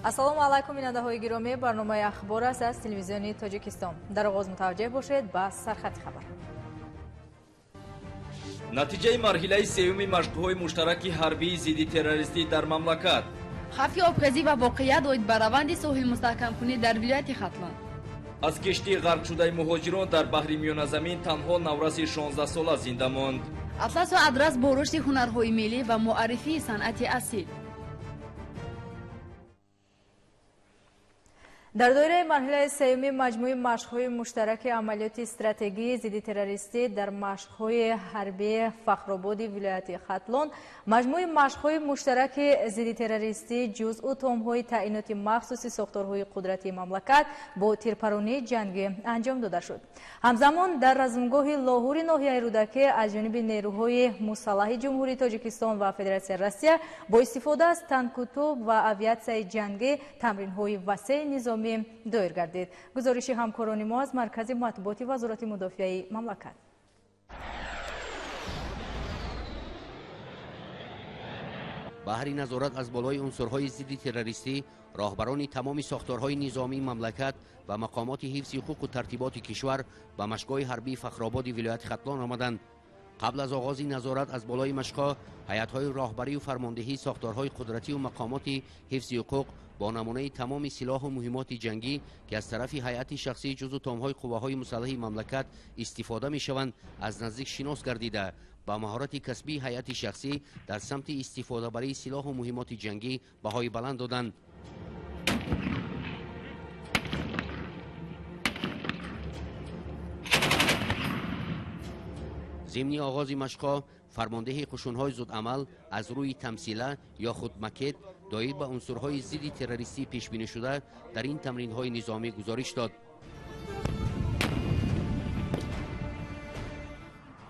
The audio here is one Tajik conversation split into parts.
Ассалому алайкум, бинандаҳои гиромӣ. Барномаи ахбор аст аз телевизиони Тоҷикистон. Дар оғоз мутаваҷҷеҳ бошед ба сархати хабар. Натиҷаи марҳилаи сеюми машқҳои муштараки ҳарбии зидди террористӣ дар мамлакат. Хавфи обхезӣ ва воқеият оид ба раванди соҳил мустаҳкамкунӣ дар вилояти Хатлон. Аз киштии ғарқшудаи муҳоҷирон дар баҳри Миёназамин танҳо навраси 16-сола зинда монд. Атласу адрас бо рушди ҳунарҳои миллӣ ва муаррифии санъати асил. Дар доираи марҳилаи сеюми маҷмӯи машқҳои муштараки амалиёти стратегии зидди террористӣ дар машқҳои ҳарбии Фахрободи вилояти Хатлон, маҷмӯи машқҳои муштараки зидди террористӣ ҷузъу томҳои таъиноти махсуси сохторҳои қудратии мамлакат бо тирпаронии ҷангӣ анҷом дода шуд. Ҳамзамон дар размгоҳи Лоҳури ноҳияи Рӯдакӣ аз ҷониби нерӯҳои мусаллаҳи Ҷумҳурии Тоҷикистон ва Федератсияи Россия бо истифода аз танкутуб ва авиатсияи ҷангӣ тамринҳои васеи низомӣ доир гардид. Гузориши ҳамкорони мо аз маркази матбуоти Вазорати мудофиаи мамлакат. Баҳри назорат аз болои унсурҳои зидди террористӣ роҳбарони тамоми сохторҳои низомии мамлакат ва мақомоти ҳифзи ҳуқуқу тартиботи кишвар ба машқгоҳи ҳарбии Фахрободи вилояти Хатлон омаданд. Қабл аз оғози назорат аз болои машқҳо ҳайатҳои роҳбарию фармондеҳии сохторҳои қудратию мақомоти ҳифзи ҳуқуқ бо намунаи тамоми силоҳу муҳимоти ҷангӣ, ки аз тарафи ҳайати шахсии ҷузъу томҳои қувваҳои мусаллаҳи мамлакат истифода мешаванд, аз наздик шинос гардида, ба маҳорати касбии ҳайати шахсӣ дар самти истифодабарии силоҳу муҳимоти ҷангӣ баҳои баланд доданд. Зимни оғози машқҳо фармондеҳи қушунҳои зудамал аз рӯи тамсила ё худ макет доир ба унсурҳои зидди террористӣ пешбинишуда дар ин тамринҳои низомӣ гузориш дод.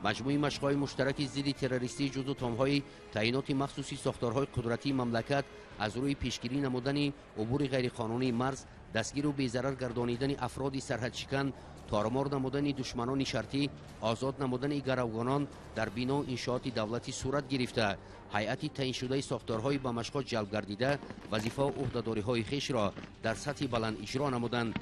Маҷмӯи машқҳои муштараки зидди террористӣ ҷузъу томҳои таъиноти махсуси сохторҳои қудратии мамлакат аз рӯи пешгирӣ намудани убури ғайриқонунии марз, дастгиру безарар гардонидани афроди сарҳадшикан, тормор намудани душманони шартӣ, озод намудани гаравгонон дар бино иншооти давлатӣ сурат гирифта, ҳайати таъиншудаи сохторҳои ба машқҳо ҷалб гардида вазифаву ӯҳдадориҳои хешро дар сатҳи баланд иҷро намуданд.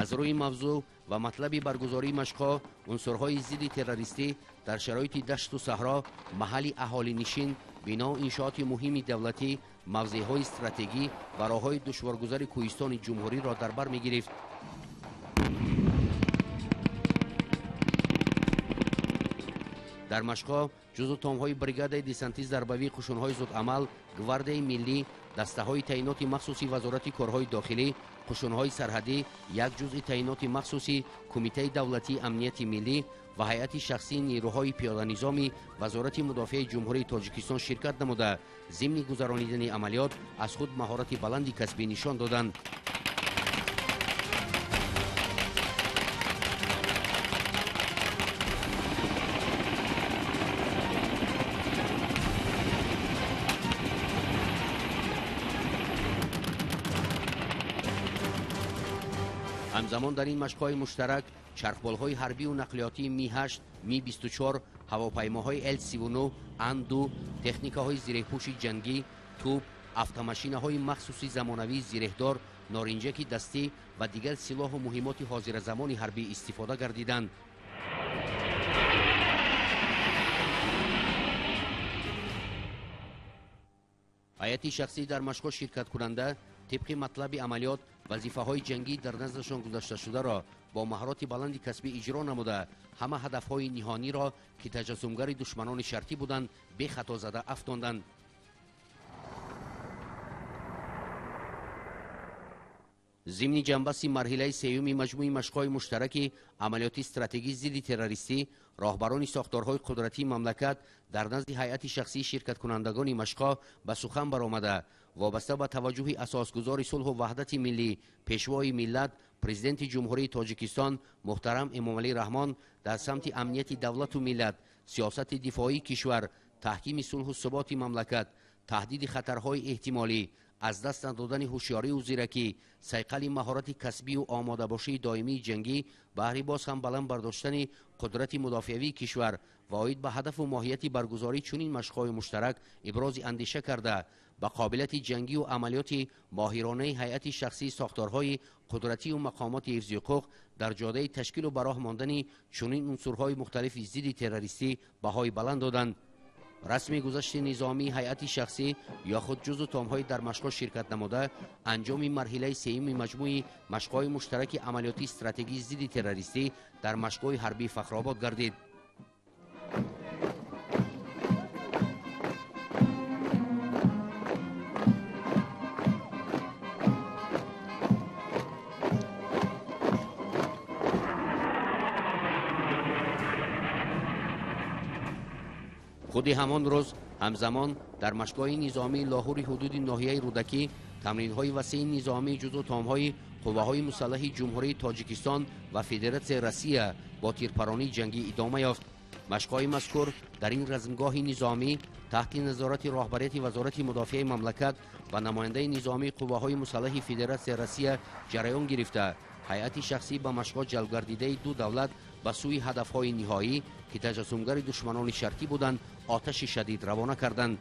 Аз рӯи мавзӯъ ва матлаби баргузории машқҳо унсурҳои зидди террористӣ дар шароити дашту саҳро, маҳалли аҳолинишин, бино иншооти муҳими давлатӣ, мавзеъҳои стратегӣ ва роҳҳои душворгузари кӯҳистони ҷумҳуриро дар бар мегирифт. Дар машқҳо ҷузъу томҳои бригадаи десантии зарбавии қушунҳои зудамал, гвардияи миллӣ, дастаҳои таъиноти махсуси Вазорати корҳои дохилӣ, қушунҳои сарҳадӣ, як ҷузъи таъиноти махсуси Кумитаи давлатии амнияти миллӣ ва ҳайати шахсии нерӯҳои пиёданизоми Вазорати мудофиаи Ҷумҳурии Тоҷикистон ширкат намуда, зимни гузаронидани амалиёт аз худ маҳорати баланди касбӣ нишон доданд. Ҳамзамон дар ин машқҳои муштарак чархболҳои ҳарбию нақлиётии Ми-8, Ми-24, ҳавопаймоҳои Л-39, Ан-2, техникаҳои зиреҳпӯши ҷангӣ, тӯб, автомашинаҳои махсуси замонавии зиреҳдор, норинҷаки дастӣ ва дигар силоҳу муҳимоти ҳозиразамони ҳарбӣ истифода гардиданд. Ҳайати шахсӣ дар машқҳо ширкаткунанда тибқи матлаби амалиёт вазифаҳои ҷангӣ дар наздашон гузашташударо бо маҳорати баланди касбӣ иҷро намуда, ҳама ҳадафҳои ниҳониро, ки таҷассумгари душманони шартӣ буданд, бехато зада афтонданд. Зимни ҷанбаси марҳилаи сеюми маҷмӯи машқҳои муштараки амалиёти стратегии зидди террористӣ роҳбарони сохторҳои қудратии мамлакат дар назди ҳайати шахсии ширкаткунандагони машқҳо ба сухан баромада, вобаста ба таваҷҷӯҳи асосгузори сулҳу ваҳдати миллӣ, пешвои миллат, президенти Ҷумҳурии Тоҷикистон муҳтарам Эмомалӣ Раҳмон дар самти амнияти давлату миллат, сиёсати дифоии кишвар, таҳкими сулҳу суботи мамлакат, таҳдиди хатарҳои эҳтимолӣ, аз даст надодани ҳушёриву зиракӣ, сайқали маҳорати касбию омодабошии доимии ҷангӣ баҳри боз ҳам баланд бардоштани қудрати мудофиавии кишвар ва оид ба ҳадафу моҳияти баргузории чунин машқҳои муштарак ибрози андеша карда, ба қобилияти ҷангию амалиёти моҳиронаи ҳайати шахсии сохторҳои қудратию мақомоти ҳифзи ҳуқуқ дар ҷодаи ташкилу ба роҳ мондани чунин унсурҳои мухталифи зидди террористӣ баҳои баланд доданд. Расми гузашти низомии ҳайати шахсӣ ё худ ҷузу томҳои дар машқҳо ширкат намуда анҷоми марҳилаи сеюми маҷмӯи машқҳои муштараки амалиётии стратегии зидди террористӣ дар машқгоҳи ҳарбии Фахробод гардид. Худи ҳамон рӯз ҳамзамон дар машқгоҳи низомии Лоҳури ҳудуди ноҳияи Рӯдакӣ тамринҳои васеи низомии ҷузу томҳои қувваҳои мусаллаҳи Ҷумҳурии Тоҷикистон ва Федератсияи Россия бо тирпаронии ҷангӣ идома ёфт. Машқҳои мазкур дар ин размгоҳи низомӣ таҳти назорати роҳбарияти Вазорати мудофиаи мамлакат ва намояндаи низомии қувваҳои мусаллаҳи Федератсияи Россия ҷараён гирифта, ҳайати шахсӣ ба машқҳо ҷалбгардидаи ду давлат ба сӯи ҳадафҳои ниҳоӣ, ки таҷассумгари душманони шартӣ буданд, оташи шадид равона карданд.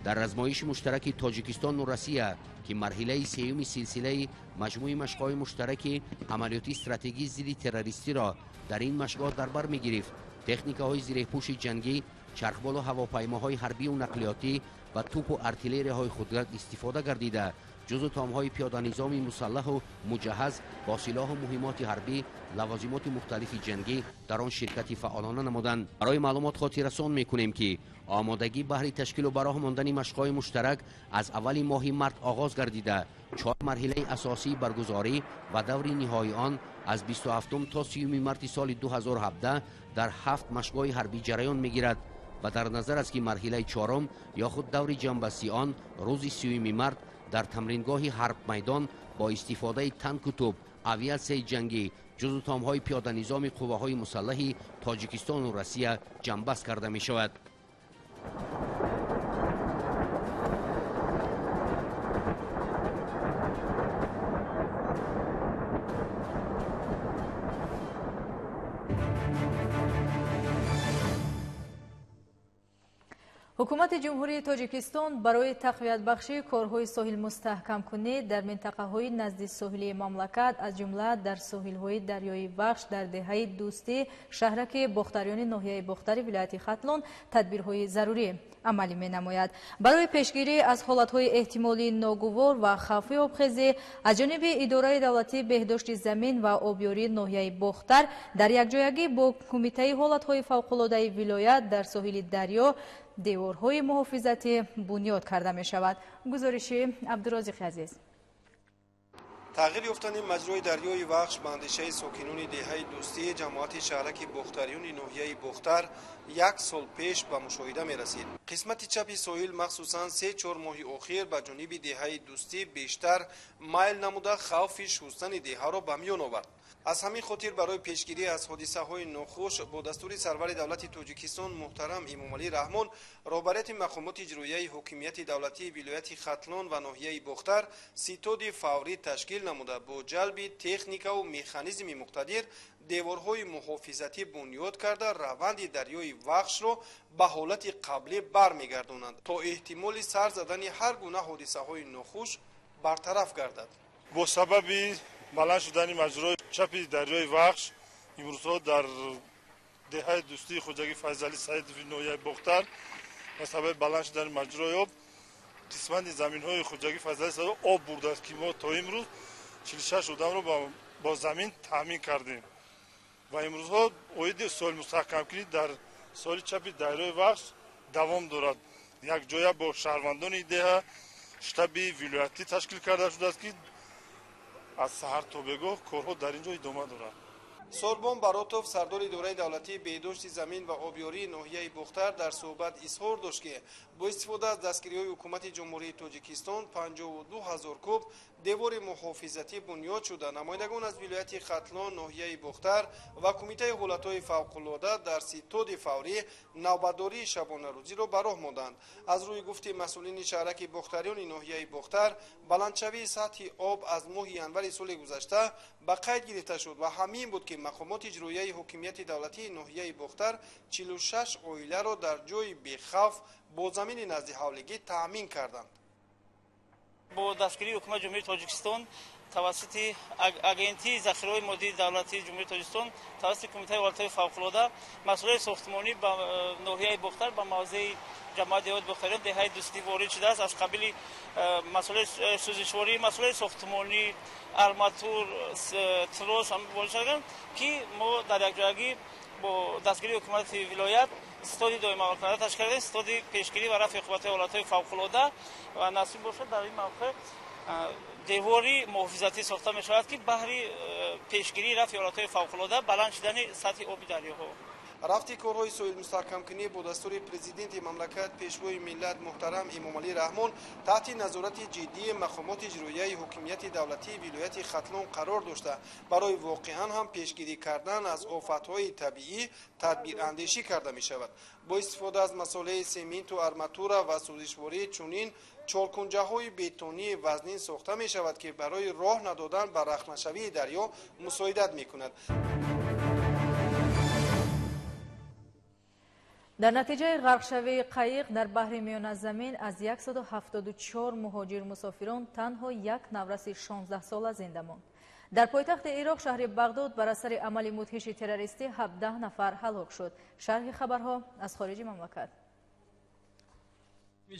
Дар размоиши муштараки Тоҷикистону Россия, ки марҳилаи сеюми силсилаи маҷмӯи машқҳои муштараки амалиётии стратегии зидди террористиро дар ин машқгоҳ дар бар мегирифт, техникаҳои зиреҳпӯши ҷангӣ, чархболу ҳавопаймоҳои ҳарбию нақлиётӣ ва тӯпу артиллерияҳои худгард истифода гардида, ҷузу томҳои пиёданизоми мусаллаҳу муҷаҳҳаз бо силоҳу муҳимоти ҳарбӣ, лавозимоти мухталифи ҷангӣ дар он ширкати фаъолона намуданд. Барои маълумот хотиррасон мекунем, ки омодагӣ баҳри ташкилу ба роҳ мондани машқҳои муштарак аз аввали моҳи март оғоз гардида, чор марҳилаи асосии баргузорӣ ва даври ниҳоии он аз 27 то 30 марти соли 2017 дар ҳафт машқгоҳи ҳарбӣ ҷараён мегирад ва дар назар аст, ки марҳилаи чорум ё худ даври ҷамъбастии он рӯзи 30 март дар тамрингоҳи Ҳарбмайдон бо истифодаи танку тӯб, авиатсияи ҷангӣ, ҷузу томҳои пиёданизоми қувваҳои мусаллаҳи Тоҷикистону Россия ҷамъбаст карда мешавад. Ҳукумати Ҷумҳурии Тоҷикистон барои тақвиятбахшии корҳои соҳилмустаҳкамкунӣ дар минтақаҳои назди соҳилии мамлакат, аз ҷумла дар соҳилҳои дарёи Вахш дар деҳаи Дӯстӣ, шаҳраки Бохтариёни ноҳияи Бохтари вилояти Хатлон тадбирҳои зарурӣ амалӣ менамояд. Барои пешгирӣ аз ҳолатҳои эҳтимолии ногувор ва хавфи обхезӣ аз ҷониби Идораи давлатии беҳдошти замин ва обёрии ноҳияи Бохтар дар якҷоягӣ бо Кумитаи ҳолатҳои фавқулодаи вилоят дар соҳили дарё деворҳои муҳофизатӣ бунёд карда мешавад. Гузориши Абдурозиқи азиз. Тағйир ёфтани маҷрои дарёи Вахш ба андешаи сокинони деҳаи Дӯстӣ ҷамоати шаҳраки Бохтариёни ноҳияи Бохтар як сол пеш ба мушоҳида мерасид. Қисмати чапи соҳил махсусан 3-4 моҳи охир ба ҷониби деҳаи Дӯстӣ бештар майл намуда хавфи шустани деҳаро ба миён овард. Аз ҳамин хотир барои пешгирӣ аз ҳодисаҳои нохуш бо дастури сарвари давлати Тоҷикистон муҳтарам Эмомалӣ Раҳмон роҳбарияти мақомоти иҷроияи ҳокимияти давлатии вилояти Хатлон ва ноҳияи Бохтар ситоди фаврӣ ташкил намуда бо ҷалби техникаву механизми муқтадир деворҳои муҳофизатӣ бунёд карда раванди дарёи Вахшро ба ҳолати қаблӣ бармегардонанд, то эҳтимоли сар задани ҳар гуна ҳодисаҳои нохуш бартараф гардад. Бо сабаби баланд шудани маҷрои чапи дарёи Вахш имрӯзҳо дар деҳаи Дӯстии хоҷагӣ Файзалӣ Саидови ноҳияи Бохтар ба сабаби баланд шудани маҷрои об қисмати заминҳои хоҷагӣ Файзалӣ Саидов об бурдааст, ки мо то имрӯз 46 одамро бо замин таъмин кардем ва имрӯзҳо оиди соҳилмустаҳкамкунӣ дар соҳили чапи дарёи Вахш давом дорад. Якҷоя бо шаҳрвандони деҳа штаби вилоятӣ ташкил карда шудааст, ки аз саҳар то бегоҳ корҳо дар ин ҷо идома дорад. Сорбон Баротов, сардори идораи давлатии беҳдошти замин ва обёрии ноҳияи Бохтар дар суҳбат изҳор дошт, ки бо истифода аз дастгириҳои ҳукумати Ҷумҳурии Тоҷикистон 52 000 куб Девори муҳофизатӣ бунёд шуда, намояндагон аз вилояти Хатлон, ноҳияи Бохтар ва Кумитаи ҳолатҳои фавқулода дар ситоди фаврӣ навбатдории шабонарӯзиро ба роҳ монданд. Аз рӯи гуфти масъулини шаҳраки Бохтариёни ноҳияи Бохтар, баландшавии сатҳи об аз моҳи январи соли гузашта ба қайд гирифта шуд ва ҳамин буд, ки мақомоти иҷроияи ҳокимияти давлатии ноҳияи Бохтар 46 оиларо дар ҷои бехавф бо замини назди ҳавлигӣ таъмин карданд. Бо дастгирии Ҳукумати Ҷумҳурии Тоҷикистон тавассути Агентии захираҳои моддии давлатии Ҷумҳурии Тоҷикистон, тавассути Кумитаи ҳолатҳои фавқулода масъулияти сохтмонӣ ба ноҳияи Бохтар, ба мавзеи ҷамоати деҳоти Бохтариён, деҳаи Дӯстӣ ворид шудааст. Аз қабили масъулияти сӯзишворӣ, масъулияти сохтмонӣ, арматур, трос ворид шуданд, ки мо дар якҷоягӣ бо дастгирии ҳукумати вилоят стоди доимаамалкунанда ташкил кардем, стоди пешгирӣ ва рафъи оқибатҳои ҳолатҳои фавқулода, ва насиб бошад, дар ин мавқеъ девори муҳофизатӣ сохта мешавад, ки баҳри пешгирии рафъи ҳолатҳои фавқулода, баланд шудани сатҳи оби дарёҳо. Рафти корҳои соҳилмустаҳкамкунӣ бо дастури президенти мамлакат, пешвои миллат муҳтарам Эмомалӣ Раҳмон таҳти назорати ҷиддии мақомоти иҷроияи ҳокимияти давлатии вилояти Хатлон қарор дошта, барои воқеан ҳам пешгирӣ кардан аз офатҳои табиӣ тадбирандешӣ карда мешавад. Бо истифода аз масолеҳи сементу арматура ва сӯзишворӣ чунин чоркунҷаҳои бетонии вазнин сохта мешавад, ки барои роҳ надодан ба рахнашавии дарё мусоидат мекунад. Дар натиҷаи ғарқшавии қайиқ дар баҳри Миёназамин аз 174 муҳоҷир мусофирон танҳо як навраси 16-сола зинда монд. Дар пойтахти Ироқ, шаҳри Бағдод, бар асари амали мудҳиши террористӣ 17 нафар ҳалок шуд. Шарҳи хабарҳо аз хориҷи мамлакат.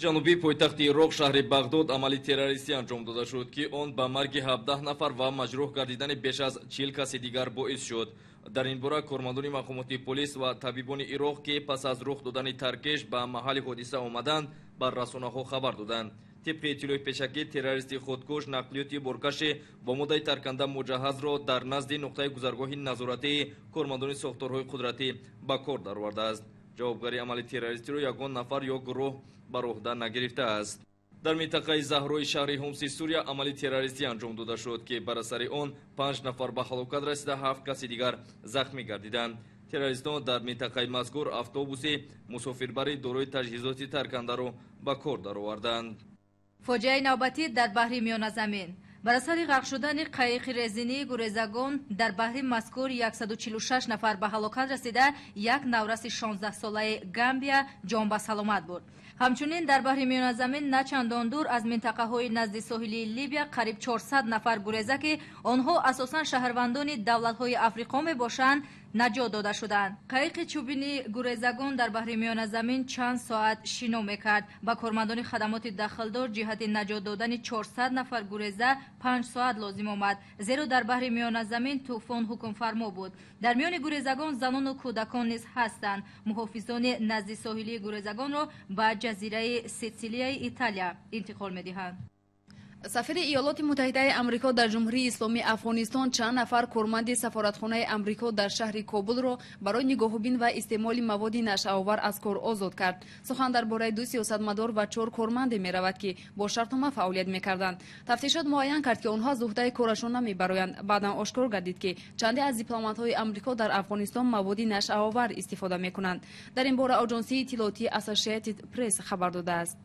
Ҷанубии пойтахти Ироқ, шаҳри Бағдод, амали террористӣ анҷом дода шуд, ки он ба марги 17 нафар ва маҷрӯҳ гардидани беш аз 40 каси дигар боис шуд. Дар ин бора кормандони мақомоти полис ва табибони Ироқ, ки пас аз рух додани таркиш ба маҳалли ҳодиса омаданд, бар расонаҳо хабар доданд. Тибқи иттилои пешакӣ, террористи худкуш нақлиёти боркаши бо моддаи тарканда муҷаҳҳазро дар назди нуқтаи гузаргоҳи назоратии кормандони сохторҳои қудратӣ ба кор даровардааст. Ҷавобгари амали террористиро ягон нафар ё гурӯҳ бар уҳда нагирифтааст. Дар минтақаи Заҳрои шаҳри Ҳумси Сурия амали террористӣ анҷом дода шуд, ки бар асари он 5 нафар ба ҳалокат расида, 7 каси дигар захмӣ гардиданд. Террористон дар минтақаи мазкур автобуси мусофирбари дорои таҷҳизоти таркандаро ба кор дароварданд. Фоҷиаи навбатӣ дар баҳри Миёназамин. Бар асари ғарқ шудани қайиқи резинии гурезагон дар баҳри мазкур 146 нафар ба ҳалокат расида, як навраси 16-солаи Гамбия ҷон ба саломат бурд. Ҳамчунин дар баҳри Миёназамин на чандон дур аз минтақаҳои назди соҳилии Либия қариб 400 нафар гуреза, ки онҳо асосан шаҳрвандони давлатҳои Африқо мебошанд, наҷот дода шуданд. Қайиқи чӯбини гурезагон дар баҳри Миёназамин чанд соат шино мекард. Ба кормандони хадамоти дахлдор ҷиҳати наҷот додани 400 нафар гуреза 5 соат лозим омад, зеро дар баҳри Миёназамин тӯфон ҳукмфармо буд. Дар миёни гурезагон занону кӯдакон низ ҳастанд. Муҳофизони назди соҳилии гурезагонро ба ҷазираи Ситсилияи Италия интиқол медиҳанд. Сафири Иёлоти Муттаҳидаи Амрико дар Ҷумҳурии Исломии Афғонистон чанд нафар корманди сафоратхонаи Амрико дар шаҳри Кобулро барои нигоҳубин ва истеъмоли маводи нашъаовар аз кор озод кард. Сухан дар бораи 2 сиёсатмадор ва 4 корманде меравад, ки бо шартнома фаъолият мекарданд. Тафтишот муайян кард, ки онҳо аз уҳдаи корашон намебароянд. Баъдан ошкор гардид, ки чанде аз дипломатҳои Амрико дар Афғонистон маводи нашъаовар истифода мекунанд. Дар ин бора оҷонсии иттилоотии Associated Press хабар додааст.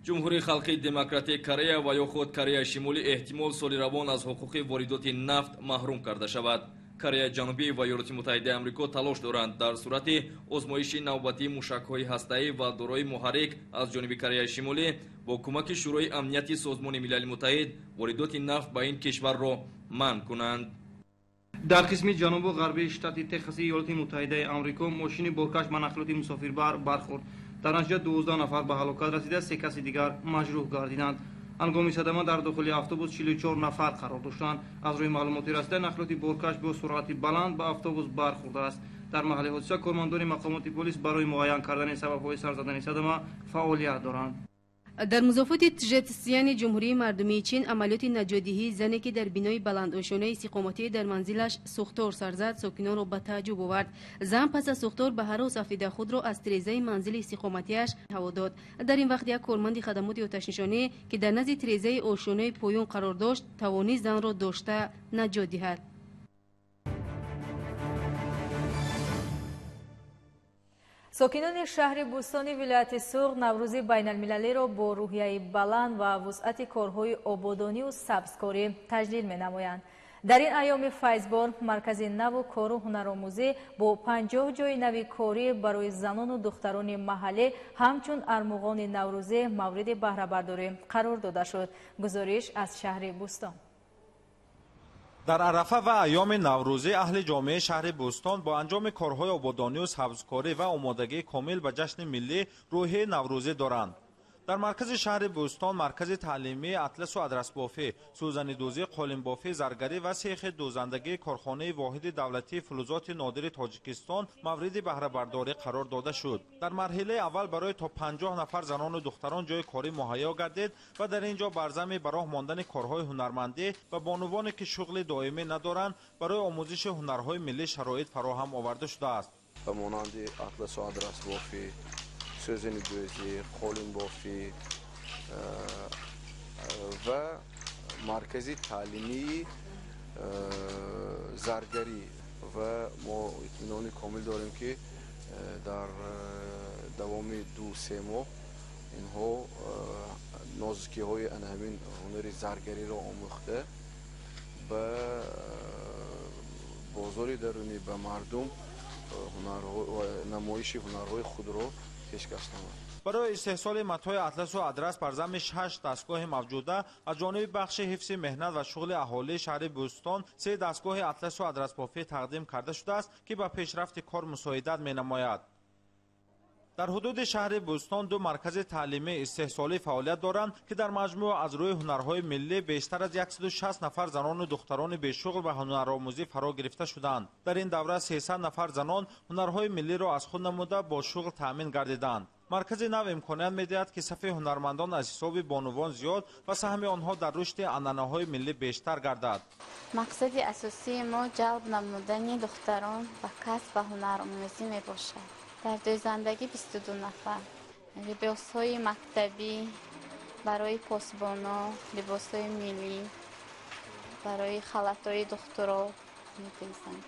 Ҷумҳурии Халқии Демократии Корея ва ё худ Кореяи Шимолӣ эҳтимол соли равон аз ҳуқуқи воридоти нафт маҳрум карда шавад. Кореяи Ҷанубӣ ва Иёлоти Муттаҳидаи Амрико талош доранд дар сурати озмоиши навбатии мушакҳои ҳастаӣ ва дорои муҳаррик аз ҷониби Кореяи Шимолӣ бо кӯмаки Шӯрои Амнияти Созмони Милали Муттаҳид воридоти нафт ба ин кишварро манъ кунанд. Дар қисми ҷанубу ғарбии штати Техаси Иёлоти Муттаҳидаи Амрико мошини боркаш ба нақлиёти мусофирбар бархӯрд. Дар натиҷа 12 нафар ба ҳалокат расида, 3 каси дигар маҷрӯҳ гардиданд. Ҳангоми садама дар дохили автобус 44 нафар қарор доштанд. Аз рӯи маълумоти расида, нақлиёти боркаш бо суръати баланд ба автобус бархӯрдааст. Дар маҳалли ҳодиса кормандони мақомоти полис барои муайян кардани сабабҳои сар задани садама фаъолият доранд. Дар музофоти Чжэцзяни Ҷумҳурии Мардумии Чин амалиёти наҷотдиҳии зане, ки дар бинои баландошёнаи истиқоматӣ дар манзилаш сӯхтор сар зад, сокинонро ба тааҷҷуб овард. Зан пас аз сӯхтор ба ҳарос афтида, худро аз тирезаи манзили истиқоматиаш ҳаво дод. Дар ин вақт як корманди хадамоти оташнишонӣ, ки дар назди тирезаи ошёнаи поён қарор дошт, тавонист занро дошта наҷот диҳад. Сокинони шаҳри Бӯстони вилояти Суғд Наврӯзи байналмилалиро бо рӯҳияи баланд ва вусъати корҳои ободониву сабзкорӣ таҷлил менамоянд. Дар ин айёми файзбор маркази наву кору ҳунаромӯзӣ бо 50 ҷойи нави корӣ барои занону духтарони маҳаллӣ ҳамчун армуғони наврӯзӣ мавриди баҳрабардорӣ қарор дода шуд. Гузориш аз шаҳри Бӯстон. Дар арафа ва айёми наврӯзӣ аҳли ҷомеаи шаҳри Бӯстон бо анҷоми корҳои ободонию сабзкорӣ ва омодагии комил ба ҷашни миллӣ рӯҳияи наврӯзӣ доранд. Дар маркази шаҳри Бӯстон маркази таълимии атласу адрасбофӣ, сӯзанидӯзӣ, қолинбофӣ, заргарӣ ва сехи дӯзандагии корхонаи воҳиди давлатии филузоти нодири Тоҷикистон мавриди баҳрабардорӣ қарор дода шуд. Дар марҳилаи аввал барои то 50 нафар занону духтарон ҷойи корӣ муҳайё гардид ва дар ин ҷо бар замми ба роҳ мондани корҳои ҳунармандӣ ва бонувоне, ки шуғли доимӣ надоранд, барои омӯзиши ҳунарҳои миллӣ шароит фароҳам оварда шудааст. Ба монанди атласу адрасбофӣ, сӯзанидӯзӣ, қолинбофӣ ва маркази таълимии заргарӣ, ва мо итминони комил дорем, ки дар давоми 2-3 моҳ инҳо нозукиҳои ана ҳамин ҳунари заргариро омӯхта, ба бозори дарунӣ, ба мардум намоиши ҳунарҳои худро пешкаш намояд. Барои истеҳсоли матои атласу адрас бар замми 6 дастгоҳи мавҷуда аз ҷониби бахши ҳифзи меҳнат ва шуғли аҳолии шаҳри Бӯстон 3 дастгоҳи атласу адрасбофӣ тақдим карда шудааст, ки ба пешрафти кор мусоидат менамояд. Дар ҳудуди шаҳри Бӯстон 2 маркази таълимии истеҳсолӣ фаъолият доранд, ки дар маҷмӯъ аз рӯи ҳунарҳои миллӣ бештар аз 160 нафар занону духтарони бешуғл ба ҳунаромӯзӣ фаро гирифта шуданд. Дар ин давра 300 нафар занон ҳунарҳои миллиро аз худ намуда бо шуғл таъмин гардиданд. Маркази нав имконият медиҳад, ки сафи ҳунармандон аз ҳисоби бонувон зиёд ва саҳми онҳо дар рушди анъанаҳои миллӣ бештар гардад. Мақсади асосии мо ҷалб намудани духтарон ба касб ва ҳунаромӯзӣ мебошад. Дар дӯзандагӣ 22 нафар. Либосҳои мактабӣ барои посбоно, либосҳои миллӣ барои халатҳои духтуро медӯзанд.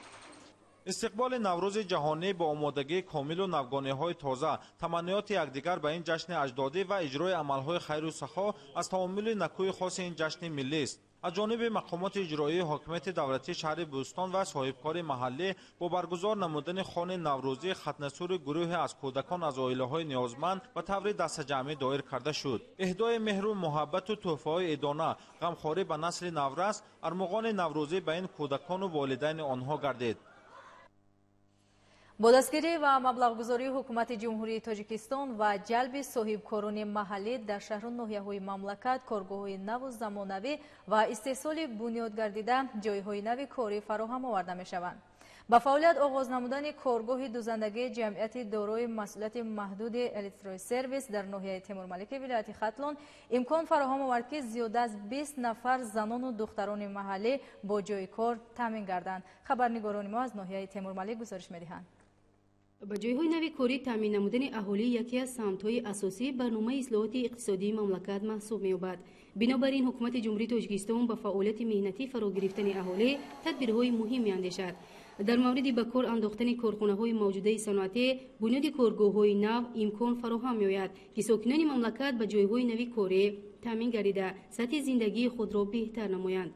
Истиқболи Наврӯзи ҷаҳонӣ бо омодагии комилу навгониҳои тоза, таманниёти якдигар ба ин ҷашни аҷдодӣ ва иҷрои амалҳои хайру сахо аз таомули накӯи хоси ин ҷашни миллист. Аз ҷониби мақомоти иҷроии ҳокимияти давлатии шаҳри Бӯстон ва соҳибкори маҳаллӣ бо баргузор намудани хони наврӯзӣ хатнасури гурӯҳе аз кӯдакон аз оилаҳои ниёзманд ба таври дастаҷамъӣ доир карда шуд. Эҳдои меҳру муҳаббату тӯҳфаҳои идона, ғамхорӣ ба насли наврас, армуғони наврӯзӣ ба ин кӯдакону волидайни онҳо гардид. Бо дастгирӣ ва маблағгузории ҳукумати Ҷумҳурии Тоҷикистон ва ҷалби соҳибкорони маҳаллӣ дар шаҳру ноҳияҳои мамлакат коргоҳҳои наву замонавӣ ва истеҳсоли бунёд гардида ҷойҳои нави корӣ фароҳам оварда мешаванд. Ба фаъолият оғоз намудани коргоҳи дӯзандагии ҷамъияти дорои масъулияти маҳдуди Элитстройсервис дар ноҳияи Темурмалики вилояти Хатлон имкон фароҳам овард, ки зиёда аз 20 нафар занону духтарони маҳаллӣ бо ҷойи кор таъмин гарданд. Хабарнигорони мо аз ноҳияи Темурмалик гузориш медиҳанд. Ба ҷойҳои нави корӣ таъмин намудани аҳолӣ яке аз самтҳои асосии барномаи ислоҳоти иқтисодии мамлакат маҳсуб меёбад. Бинобар ин ҳукумати Ҷумҳурии Тоҷикистон ба фаъолияти меҳнатӣ фаро гирифтани аҳолӣ тадбирҳои муҳим меандешад. Дар мавриди ба кор андохтани корхонаҳои мавҷудаи саноатӣ, бунёди коргоҳҳои нав имкон фароҳам меояд, ки сокинони мамлакат ба ҷойҳои нави корӣ таъмин гардида, сатҳи зиндагии худро беҳтар намоянд.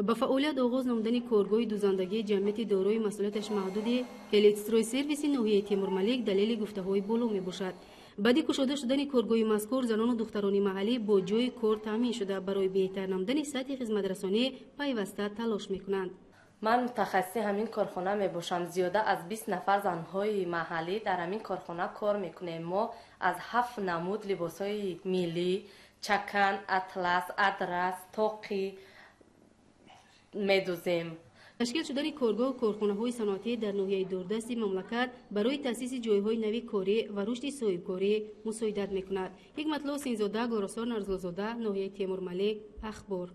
Ба фаъолият оғоз намудани коргоҳи дӯзандагии ҷамъияти дорои масъулияташ маҳдуди Элитстройсервиси ноҳияи Темурмалик далели гуфтаҳои боло мебошад. Баъди кушода шудани коргоҳи мазкур занону духтарони маҳаллӣ бо ҷойи кор таъмин шуда, барои беҳтар намудани сатҳи хизматрасонӣ пайваста талош мекунанд. Ман мутахассиси ҳамин корхона мебошам. Зиёда аз 20 нафар занҳои маҳаллӣ дар ҳамин корхона кор мекунем. Мо аз 7 намуд либосҳои миллӣ, чакан, атлас, адрас, тоқӣ медӯзем. Ташкил шудани коргоҳу корхонаҳои саноатӣ дар ноҳияи дурдасти мамлакат барои таъсиси ҷойҳои нави корӣ ва рушди соҳибкорӣ мусоидат мекунад. Ҳикматлло Ҳусейнзода, Гулросор Нарзуллозода, ноҳияи Темурмалик, Ахбор.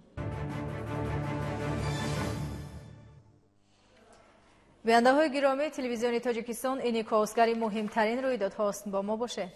Бинандаҳои гиромии телевизиони Тоҷикистон, инъикосгари муҳимтарин рӯйдодҳост. Бо мо бошед.